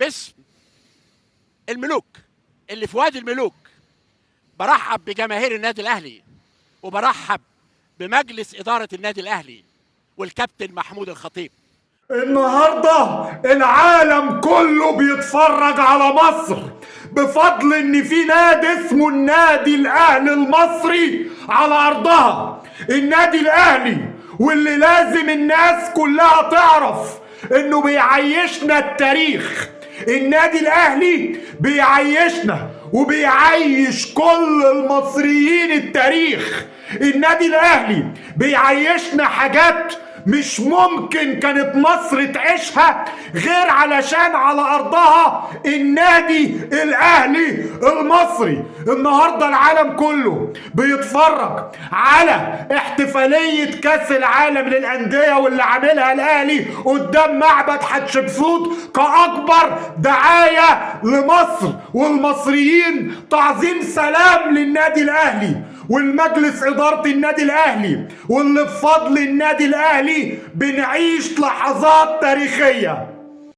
باسم الملوك اللي في وادي الملوك برحب بجماهير النادي الاهلي، وبرحب بمجلس ادارة النادي الاهلي والكابتن محمود الخطيب. النهارده العالم كله بيتفرج على مصر بفضل ان في نادي اسمه النادي الاهلي المصري على ارضها. النادي الاهلي واللي لازم الناس كلها تعرف انه بيعيشنا التاريخ. النادي الاهلي بيعيشنا وبيعيش كل المصريين التاريخ. النادي الاهلي بيعيشنا حاجات مش ممكن كانت مصر تعيشها غير علشان على ارضها النادي الاهلي المصري. النهارده العالم كله بيتفرج على احتفالية كاس العالم للاندية واللي عاملها الاهلي قدام معبد حتشبسوت كاكبر دعاية لمصر والمصريين، تعظيم سلام للنادي الاهلي والمجلس إدارة النادي الأهلي، واللي بفضل النادي الأهلي بنعيش لحظات تاريخية.